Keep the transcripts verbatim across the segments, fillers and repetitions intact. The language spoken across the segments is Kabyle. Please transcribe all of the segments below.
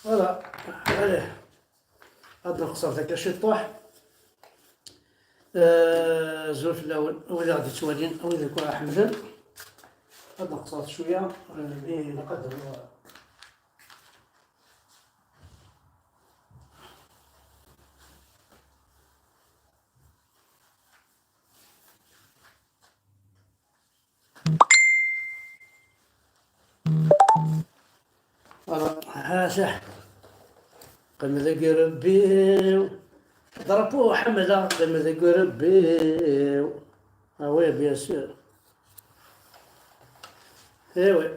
Voilà. Allez. Ad nqeṣṣer takka ciṭṭuḥ. Eh, azul fell-awen, wid i ɣ-d-yettwalin, wid akk ara ḥemmlen. Ad nqeṣṣer cwiya, eh, mi ilaq ad Voilà. Hasah. Qim deg Rebbi-w. Drapeau ḥemmleɣ, qim deg Rebbi-w. Ah oui, bien sûr. Eh oui.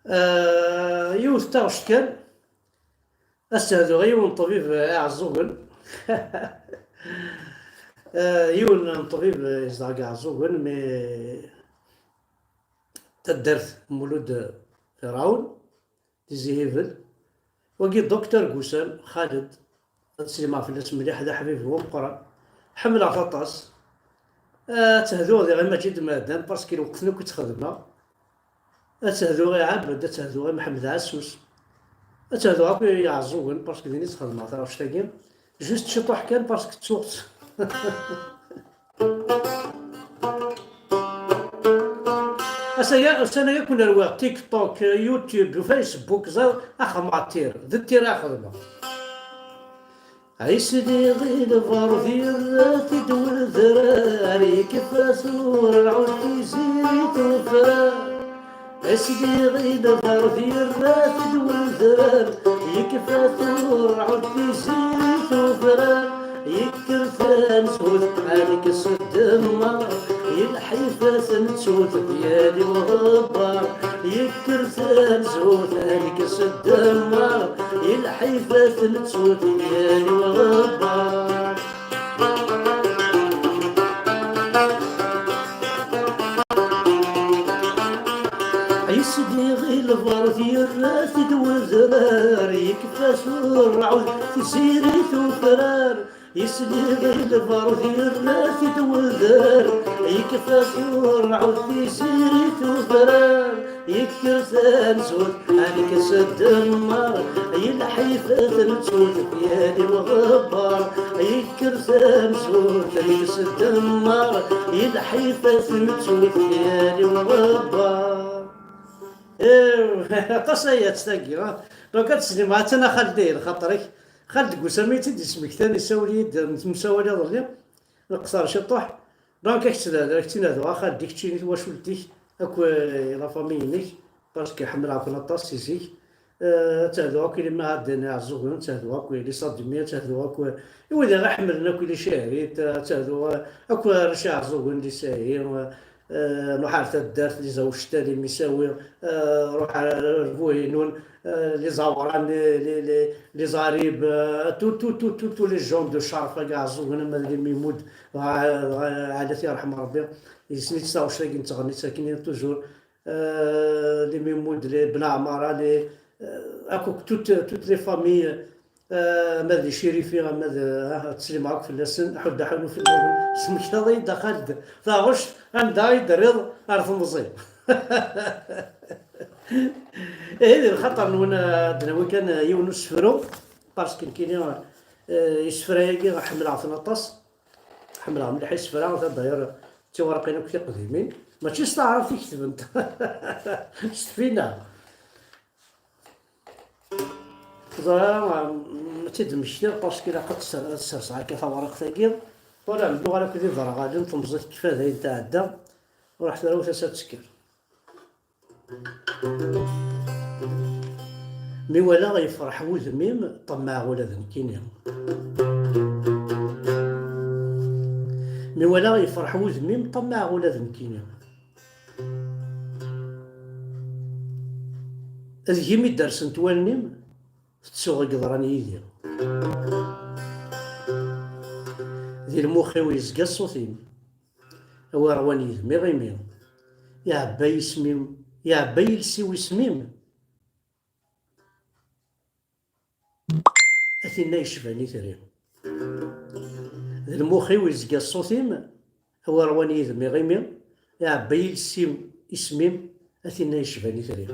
Ah, yiwet n taɣect kan, ad s-hduɣ i yiwen n ṭṭbib iɛeẓẓugen. Ah, yiwen n ṭṭbib yezdeɣ deg Iɛeẓẓugen, mi taddart Mulud Ferɛun. Tizi Hibel. Wagi Docteur Gussan Xaled, ad slimeɣ fell-as mliḥ, d aḥbib u ameqqran. Ḥemmleɣ-t aṭas. Ad tehduɣ diɣ mačči d madan, parce que lweqt-nni akk i tt-xedmeɣ. Ad tehduɣ i Ɛabed, ad tehduɣ i Mḥemmed Ɛassus. Ad tehduɣ akk i Iɛeẓẓugen, parce que din i tt-xedmeɣ taɣect-agi. Juste ciṭuḥ kan, parce que ttuɣ-tt. Ass-agi, ussan-agi ad ken-rwiɣ TikTok, YouTube, Facebook, ẓer axxam ɛeṭṭir, d tir ara xedmeɣ. Ɛisli ɣilbar di rrat d wedrar, yekfa tura lɛud tiziri tufrar. Asliɣ i lbar d yerra-t-id wedrar, yekfa turɛut tiziri tufrar, yekker tansut ad nekkes ddemmar, i lḥif ad t-nettu d yal iɣebbar, yekker tansut ad nekkes ddemmar, i lḥif ad t-nettu d yal iɣebbar. Yesliɣ i lbarḍ yerra-t-id wedrar, yekfa-t urɛud tiziri tufrar. Yesliɣ i lbarḍ yerra-t-id wedrar, yekfa-t urɛud tiziri tufrar. Yekker tansut ad nekkes ddemmar, i lḥif ad t-nettu d yal iɣebbar. Yekker tansut ad nekkes ddemmar, i lḥif ad t-nettu d yal iɣebbar. Ew, aṭas aya tagi, ha? Donc ad teslim, ha-tt-an a Xaled, lxaṭer-ik. Xaled deg usami i tt-id-yesmektan, isawel-iyi-d, nettemsawal iḍelli. Nqeṣṣer ciṭuḥ. Donc, ak-tt-, ak-tt-in-hduɣ a Xaled, i keččini, twacult-ik, akk, eh, la famille-inek, parce que ḥemmleɣ-ken aṭas si zik. Eh, ad tt-hduɣ akk i lemɛaddan iɛeẓẓugen, ad tt-hduɣ akk i les Admis, ad tt-hduɣ akk i wid i ɣ-iḥemmlen akk, i les Cahrit, eh, ad tt-hduɣ, eh, akk arrac iɛeẓẓugen, les Sahi, eh, eh, nruḥ ar taddart, les Awcettal, les Misawi, eh, ruḥ ar, ar Buhinun, eh, les Awran, les, les, les, les Arib, eh, tout, tout, tout, tout, tous les gens de Ccerf, iɛeẓẓugen, ama d les Mimoud, dɣa, dɣa, Ɛli, ad t-yerḥem Rebbi, yessen-itt taɣect-agi n tɣennit akken toujours, eh, les Mimoud, les Ben Ɛmara, les, eh, akk toutes, toutes les familles, eh, ama d Icirifi, ama d, ah, ad teslimeɣ akk fell-asen, ḥuddu ḥunu fell-awen, tesmektaḍ-iyi-d a Xaled taɣect, anda ay d-terriḍ ar temẓi. Ihi, di lxaṭer-nwen, eh, ad d-nawi kan, eh, yiwen n usefru, parce que nekkini, eh, isefra-agi ḥemmleɣ-ten aṭas. Ḥemmleɣ mliḥ isefra, ta d'ailleurs d tiwerqin akk tiqdimin. Mačči s taɛrabt i ketbent. S tfinaɣ. Ẓriɣ, mm, ad tt-id-mmektiɣ, parce que ilaq ad tser-, ad serseɣ akka tawriqt-agi. Ur ɛemmedeɣ ara akk d iderɣalen, temẓi tekfa d ayen tɛedda. Ruḥ tarawt-as ad tekker. Mi walaɣ yefreḥ wudem-im, ṭemmeɛ ula d nekkini. Iwala yefreḥ wudem-im, ṭammaɛeɣ ula d nekkini. Deg-i mi d-rsent wallen-im, tettuɣ i yeḍran yid-i. Di lmux-iw yezga ṣṣut-im, a wi ṛwan yid-m iɣimi. Iɛebba yisem-im, iɛebba yiles-iw isem-im. A tinna yecban itri. D lmux-iw yezga ṣṣut-im, a wi ṛwan yid-m iɣimi, iɛebba yiles-im isem-im, a tinna yecban itri.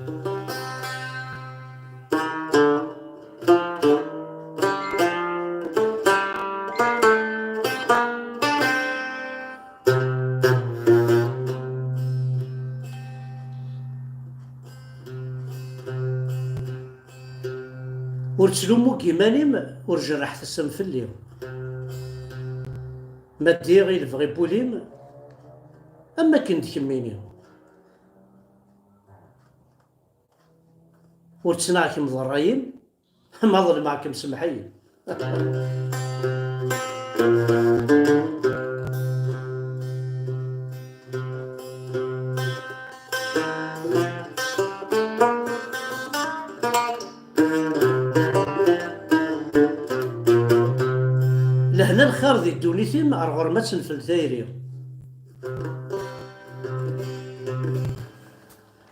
Ur ttlumu deg iman-im, ur jerreḥ tasa-m fell-i. Ma ddiɣ i lebɣi n wul-im, am wakken d kemmini. Ur ttnaɣ kemm d ṛṛay-im, ma ḍelmeɣ-kem, semmeḥ-iyi. Lehna lxir di ddunit-im, ar ɣur-m ad tenfel tayri.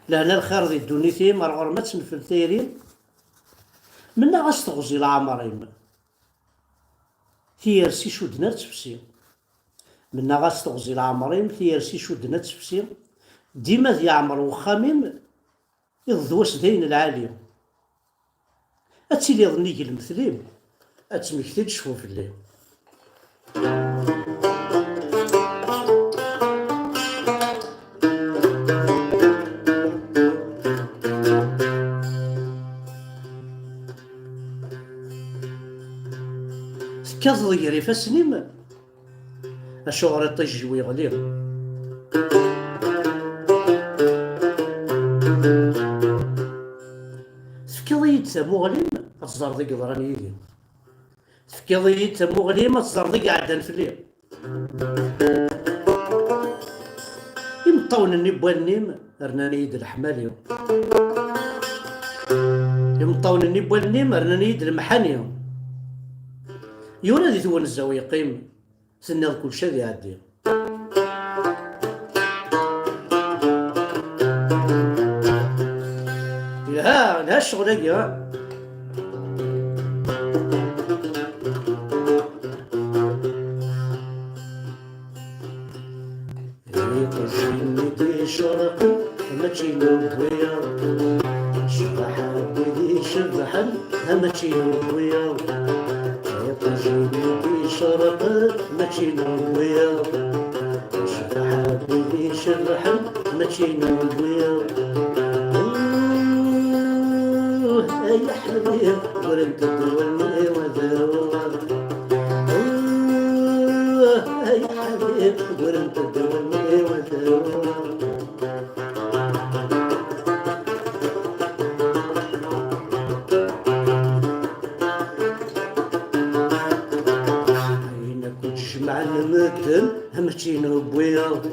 Lehna lxir di ddunit-im, ar ɣur-m ad tenfel tayri. Mennaɣ-as teɣzi leɛmer-im, tiyersi icudden ar tefsi. Mennaɣ-as teɣzi leɛmer-im, tiyersi icudden ar tefsi. Dima ad yeɛmer wexxam-im, iḍ d wass dayen lɛali. Ad tiliḍ nnig lemtel-im, ad tmektiḍ cfu fell-i. Tekkateḍ gar ifassen-im, acuɣer iṭij-iw yeɣli? Tefkiḍ-iyi-d tamuɣli-m, ad teẓreḍ i yeḍran yid-i. Tefkiḍ-iyi-d tamuɣli-m, ad teẓreḍ i iɛeddan fell-i. Imeṭṭawen-nni n wallen-im rnan-iyi-d leḥmali. Imeṭṭawen-nni n wallen-im rnan-iyi-d lemḥani. Yura di twenza-w yeqqim, tenniḍ kullec ad iɛeddi. Yelha, yelha ccɣel-agi, ha? Iṭij-nni d-icraqen, mačči n wiyaḍ. Cbaḥa n wid icebḥen, mačči n wiyaḍ. Iṭij-nni d-icraqen, mačči n wiyaḍ. Cbaḥa n wid icebḥen, mačči n wiyaḍ. Uh, ay aḥbib, grent-d wallen-iw ad ruɣ. Uh, ay aḥbib, grent-d wallen-iw ad ruɣ. Ayen akk d-jemɛen medden, mačči n wiyaḍ.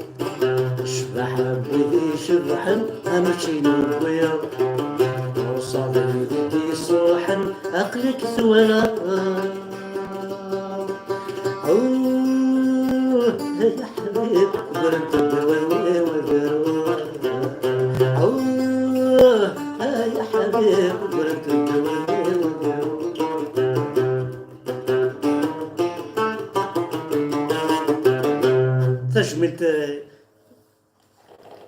Ccbaḥa n wid icebḥen, mačči n wiyaḍ. Ɣur-s abrid i d-iṣuḥen, aql-ik twalaḍ. Awwah, ay aḥbib, grent-d wallen-iw ad ruɣ. Awwah, ay aḥbib, grent-d wallen-iw ad ruɣ. Tajmilt, eh,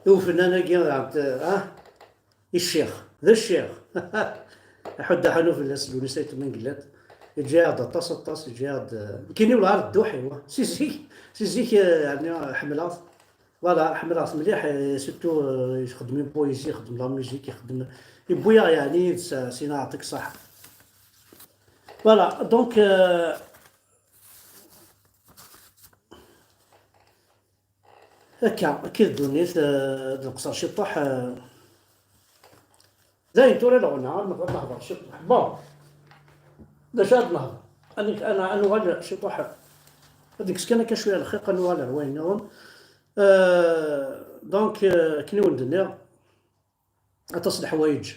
i ufennan-agi, ah, i ccix, d ccix. Iḥudd aḥanu fell-as Lewnis Ayt Mengellat. Yeǧǧa-yaɣ-d aṭas, aṭas, yeǧǧa-yaɣ-d, eh, nekkini wellah ar dduḥ-iw, si zik, si zik, eh, yeɛni ḥemmleɣ-t. Voilà, ḥemmleɣ-t mliḥ, eh, surtout, eh, ixeddem une poésie, ixeddem la musique, ixeddem, yewwi-yaɣ yeɛni yid-s, eh, Sina Ɛṭik ṣaḥa. Voilà, donc, euh, akka, akka i ddunit, euh, d leqṣer ciṭuḥ, euh, dayen tura leɣna, ad nehḍer ciṭuḥ. Bon, d acu ad nehḍer? Ad n-, ad n-, ad nuɣal ciṭuḥ. Ad nekkes kan akka cwiya lxiq, ad nuɣal ar wayen nniḍen. Euh, donc, euh, akken i wen-d-nniɣ, aṭas n leḥwayeǧ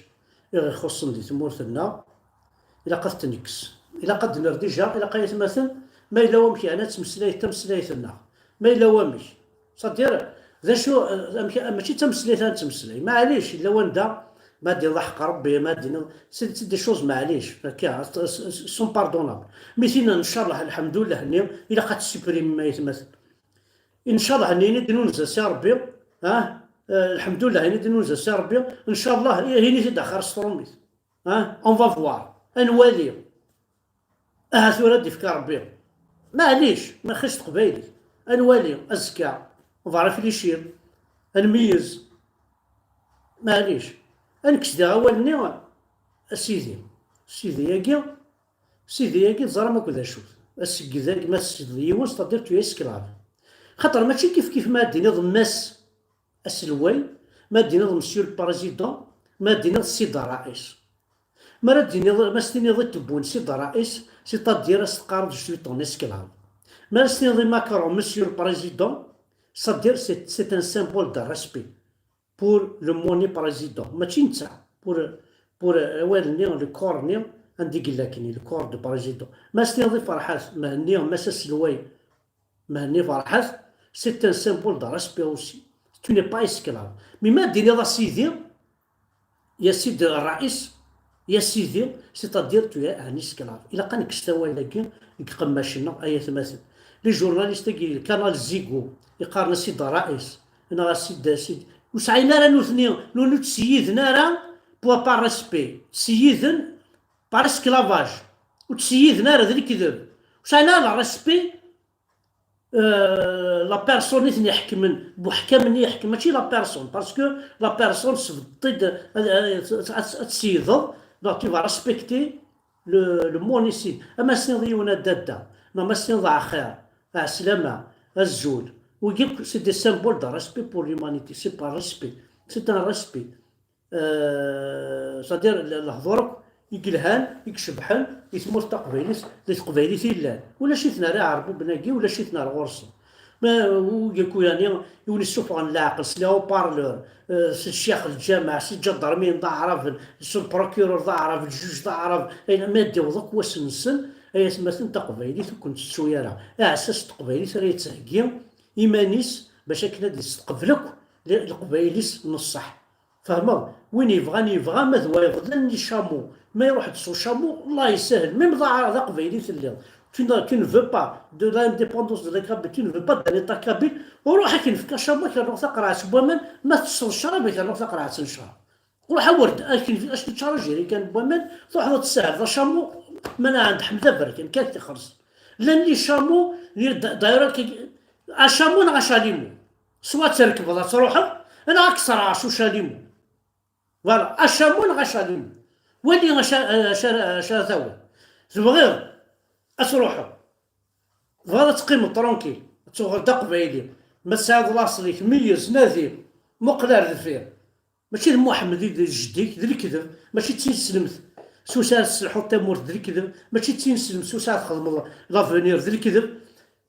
i ɣ-ixuṣṣen di tmurt-nneɣ, ilaq ad t-nekkes. Ilaq ad d-nerr dija, ilaq ay atmaten, ma yella wamek yeɛni ad tmeslay tameslayt-nneɣ. Ma yella wamek. C'est-à-dire, d acu, amek, mačči d tameslayt ara nettmeslay. Maɛlic, yella wanda, ma d-iniḍ aḥeqq Rebbi, ma d-iniḍ, c'est, c'est des choses maɛlic, akka, sont pardonnables. Mi tin, ncallah, lḥemdullah-nni, ilaq ad t-supprimer ay atmaten. Ncallah, nini-d nunez-as i Rebbi, ah, eh, lḥemdullah, nini-d nunez-as i Rebbi, ncallah, eh, ini-t-id axir s trumit. Ah, on va voir, ad nwali. Aha tura ad d-ifk Rebbi. Maɛlic, ma xis teqbaylit. Ad nwali, azekka, on va réfléchir, ad nmeyyez. Maɛlic, ad nekkes diɣ awal-nni, a sidi, sidi-agi, sidi-agi teẓram akk d acu-t. Asegged-agi ma tessideḍ yiwen, c'est-à-dire tu es esclave. Xaṭer mačči kif kif ma ad d-tiniḍ mass aselway, ma ad d-tiniḍ monsieur le président, ma ad d-tiniḍ sidi ṛṛaïs. Mi ara d-tiniḍ, ma s-tiniḍ i Tebboune sidi ṛṛaïs, c'est-à-dire as-teqqareḍ je suis ton esclave. Mi ara s-tiniḍ i Macron monsieur le président, c'est-à-dire c'est, c'est un symbole de respect pour le mot-nni président. Mačči netta, pour, pour, euh, awal-nni, le corps-nni, anda i yella akkenni, le corps de président. Ma s-tiniḍ i Ferḥat Mhenni, mass aselway Mhenni Ferḥat, c'est un symbole de respect aussi. Tu n'es pas esclave. Mais ma d-tiniḍ a sidi, ya sidi ṛṛaïs, ya sidi, c'est-à-dire tu es un esclave. Ilaq ad nekkes awal-agi deg iqemmacen-nneɣ, ay atmaten. Les journalistes-agi, le canal Zigo, iqqaren a sidi ṛṛaïs, neɣ a sidi, a sidi. Ur sɛin ara nutni, nutni ur ttseyiden ara, pour, par respect. Ttseyiden par esclavage. Ur ttseyiden ara d lekdeb. Ur sɛin ara le respect, euh, la personne i ten-iḥekmen, buḥkam-nni iḥekmen, mačči la personne, parce que la personne sbeddeḍ-id ad, ad, ad, ad tseydeḍ, donc tu vas respecter le, le mot-nni. Ama s-tiniḍ i yiwen a dadda, neɣ ma s-tiniḍ axir, ɛeslama, azul, wigi akk c'est des symboles de respect pour l'humanité, c'est par respect, c'est un respect. Euh, c'est-à-dire, le-, lehdur akk i yelhan, i icebḥen i tmurt taqbaylit, di teqbaylit i llan. Ulac-iten ara iɛerbuben-agi, ulac-iten ar ɣur-sen. Ma, u-, yaku, yani, i wen-issufɣen leɛqel, s les haut-parleurs, euh, s ccix lǧameɛ, s lǧadarmiyen d aɛraben, s le procureur d aɛrab, ljuj d aɛrab, ayen, ma d-iwweḍ akk wass-nsen, ay atmaten, taqbaylit ur ken-tettu ara. Aɛessas n teqbaylit ara yettheggi iman-is bac akken ad yesteqbel akk le-, leqbayel-is n ṣṣeḥ. Fehmeḍ? Win yebɣan yebɣa, ma d wayeḍ, llan les chameaux. Ma iruḥ-d s ucamu, Allah yessahel. Même d aɛrab, d aqbayli telliḍ. Tu ne, tu ne veux pas de l'indépendance de la Kabylie, tu ne veux pas d'un État kabyle. Ruḥ ad k-nefk acamu, ad k-rnuɣ taqerɛet n waman, ma tessneḍ ccrab, ad k-rnuɣ taqerɛet n ccrab. Ruḥ a wer d-, ad k-nefk, ad k-neččar ajerikan n waman, truḥeḍ ad tessahleḍ acamu, ma n ɛend Ḥmed Aberkan, kan tixres. Llan les chameaux, d-, d'ailleurs, acamu neɣ acalimu. Soit ad trekbeḍ ad truḥeḍ, neɣ ad k-sserɛeɣ s ucalimu. Voilà, acamu neɣ acalimu. Wali acu, acu, acu ara tawiḍ. Tebɣiḍ ad truḥeḍ, tebɣiḍ ad teqqimeḍ tranquille, ad tuɣaleḍ d aqbayli, ma tesɛiḍ laṣel-ik, meyyez, nadi, muqel ar deffir. Mačči d Muḥemmed i d jeddi-k, d lekdeb, mačči d tineslemt s usa ara tesselḥuḍ tamurt, d lekdeb, mačči d tineslemt s usa ara txedmeḍ l'avenir, d lekdeb.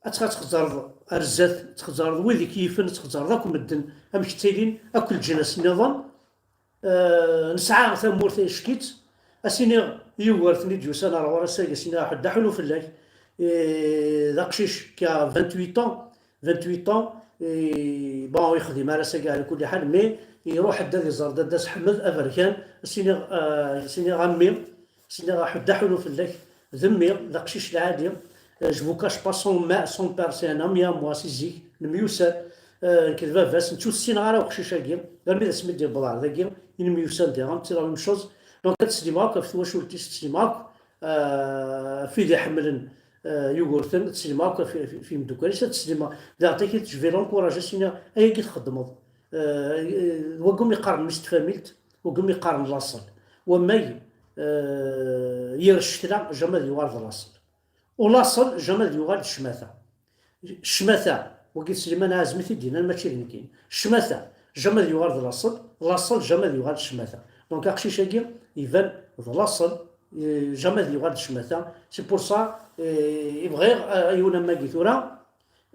Ad tx-, ad txezzreḍ ar zdat, ad txezzreḍ wid i k-yifen, ad txezzreḍ akk medden, amek ttilin, akk leǧnas nniḍen. Eh, nesɛa tamurt ayeck-itt, ad s-iniɣ i Yugurten i d-yusan ar ɣur-s, ad s-iniɣ aḥuddu aḥunu fell-ak. Eh, d aqcic qui a vingt-huit ans, vingt-huit ans, eh, bon, ur yexdim ara ass-agi ɛla kulli ḥal, mais iruḥ-d ad iẓer dadda-s Ḥmed Aberkan, ad s-iniɣ, eh, ad s-iniɣ a mmi, s-iniɣ aḥuddu aḥunu fell-ak, d mmi, d aqcic lɛali. Euh, je vous cache pas, son ma-, son père, c'est un ami à moi, si zik, nemyussan, euh, nekk d baba-s, nettu ur ssineɣ ara uqcic-agi, armi d asmi d-yewweḍ ɣer dagi, i nemyussan diɣen, c'est la même chose. Donc, ad teslim akk ɣef twacult-is, ad teslim akk, euh, ɣef wid iḥemmlen, euh, Yugurten, ad teslim akk ɣef, ɣef, ɣef imeddukal-is, ad teslim, diɣen takit, je vais l'encourager, s-iniɣ, ayagi txeddmeḍ. Euh, wagi umi qqaren mmi-s n tfamilt, wagi umi qqaren laṣel. Wamag, euh, yir ccetla, jamais ad yuɣal d laṣel. U laṣel, jamais ad yuɣal d ccmata. Ccmata, wagi d Sliman Ɛazem i t-id-yennan, mačči d nekkini. Ccmata, jamais ad yuɣal d laṣel, laṣel, jamais ad yuɣal d ccmata. Donc, aqcic-agi, iban d laṣel, euh, jamais ad yuɣal d ccmata. C'est pour ça, euh, i bɣiɣ, euh, yiwen am wagi tura,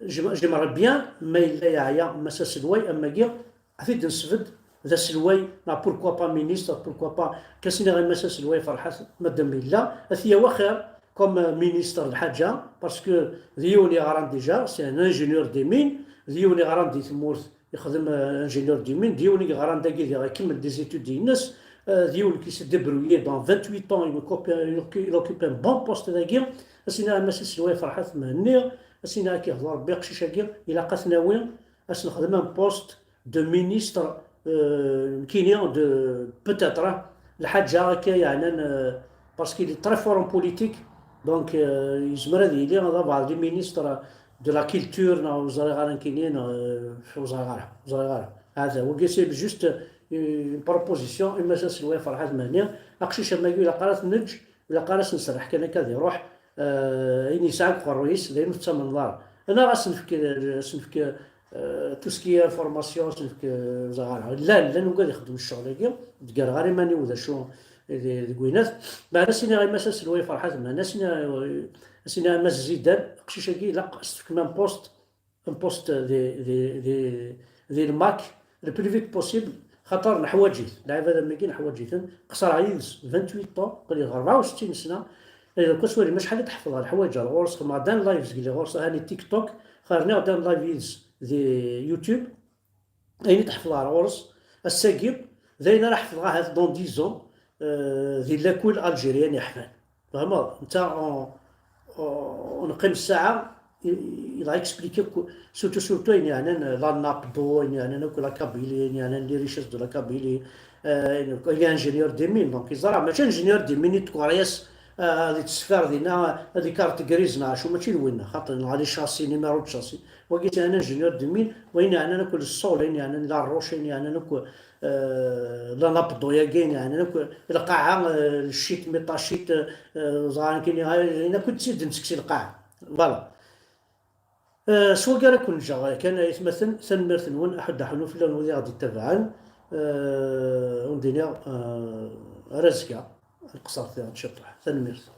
J'aimerais bien, ma yella yeɛya Mass Aselway, am wagi, ad t-id-nesbedd d aselway, neɣ pourquoi pas ministre, pourquoi pas, ad as-iniɣ i Mass Aselway Ferḥat, madam yella, ad t-yawi axir comme ministre n lḥaǧa, parce que d yiwen yeɣran déjà, c'est un ingénieur des mines, d yiwen yeɣran di tmurt, yexdem, euh, ingénieur des mines, d yiwen i yeɣran dagi diɣ ikemmel des études-ines, euh, d yiwen qui s'est débrouillé dans vingt-huit ans, il occupe, il occupe un bon poste dagi, ad as-iniɣ i Mass Aselway Ferḥat Mhenni, ad as-iniɣ ad k-yehdu Rebbi aqcic-agi, ilaq ad t-nawi, ad s-nexdem un poste de ministre, euh, nekkini, de, peut-être, lḥaǧa akka yeɛnan, euh, parce qu'il est très fort en politique, donc, euh, yezmer ad yili d abeɛḍ les ministres de la culture, neɣ ur ẓriɣ ara nekkini, neɣ, euh, ur ẓriɣ ara, ur ẓriɣ ara. Hada, wagi c'est juste une proposition i Mass Aselway Ferḥat Mhenni, aqcic am wagi ilaq ara t-neǧǧ, ilaq ara s-nserreḥ kan akka ad iruḥ, euh, ayen yesɛa deg uqerruy-is, d ayen ur tettamneḍ ara. Neɣ ad s-nefk, ad s-nefk, euh, tout ce qui est information, ad s-nefk, euh, ur ẓriɣ ara. Llan, llan wigad ixeddmen ccɣel-agi, ur d-ggareɣ ara iman-iw d acu, eh, deg winat. Meɛna ad as-iniɣ i Mass Aselway Ferḥat Mhenni, ad as-iniɣ, ad as-iniɣ i Mass Zidan, aqcic-agi ilaq ad s-tefkem un poste, un poste di, di, di, di lmak, le plus vite possible, xaṭer neḥwaǧ-it, lɛibad am wigi neḥwaǧ-iten, qeṣreɣ yid-s vingt-huit ans, aql-i ɣer rebɛa u settin sna, eh, d akk aswali, acḥal i d-ḥefḍeɣ leḥwayeǧ ar ɣur-s, xedmeɣ-d un live zgelli ɣur-s, ahat i TikTok, xerniɣ-d un live yid-s di YouTube, ayen i d-ḥefḍeɣ ar ɣur-s, ass-agi, d ayen ara ḥefḍeɣ ahat dans dix ans, euh, di lakul algérienne yeḥfan. Tfehmeḍ? Netta, on, on, neqqim ssaɛa, i, i, il a expliqué que, surtout, surtout, ayen yeɛnan, euh, la NAPDO, ayen yeɛnan akk la Kabylie, ayen yeɛnan les richesses de la Kabylie, euh, il est ingénieur des mines, donc, yeẓra, mačči ingénieur des mines, i tkeryas, euh, ad yettṣeffir dinna, ad yekkar tegriz, neɣ acu, mačči d winna, xaṭer, neɣ les châssis, numéro de châssis. Wagi, c'est un ingénieur des mines, wayen yeɛnan akk le sol, ayen yeɛnan la roche, ayen yeɛnan akk, euh, la NAPDO-yagi, ayen yeɛnan akk lqaɛa, euh, le schiste, métachite, euh, ẓran kini, ayen akk d tid nettekkes i lqaɛa. Voilà. Euh, s wagi ara ken-ǧǧeɣ kan, ay atmaten, tanemmirt-nwen, aḥuddu aḥunnu fell-awen wid i ɣ-d-ittabaɛen. Euh, ur d-iniɣ, euh, ar azekka, ad qeṣṣreɣ tiɣ-, ciṭuḥ. Tanemmirt.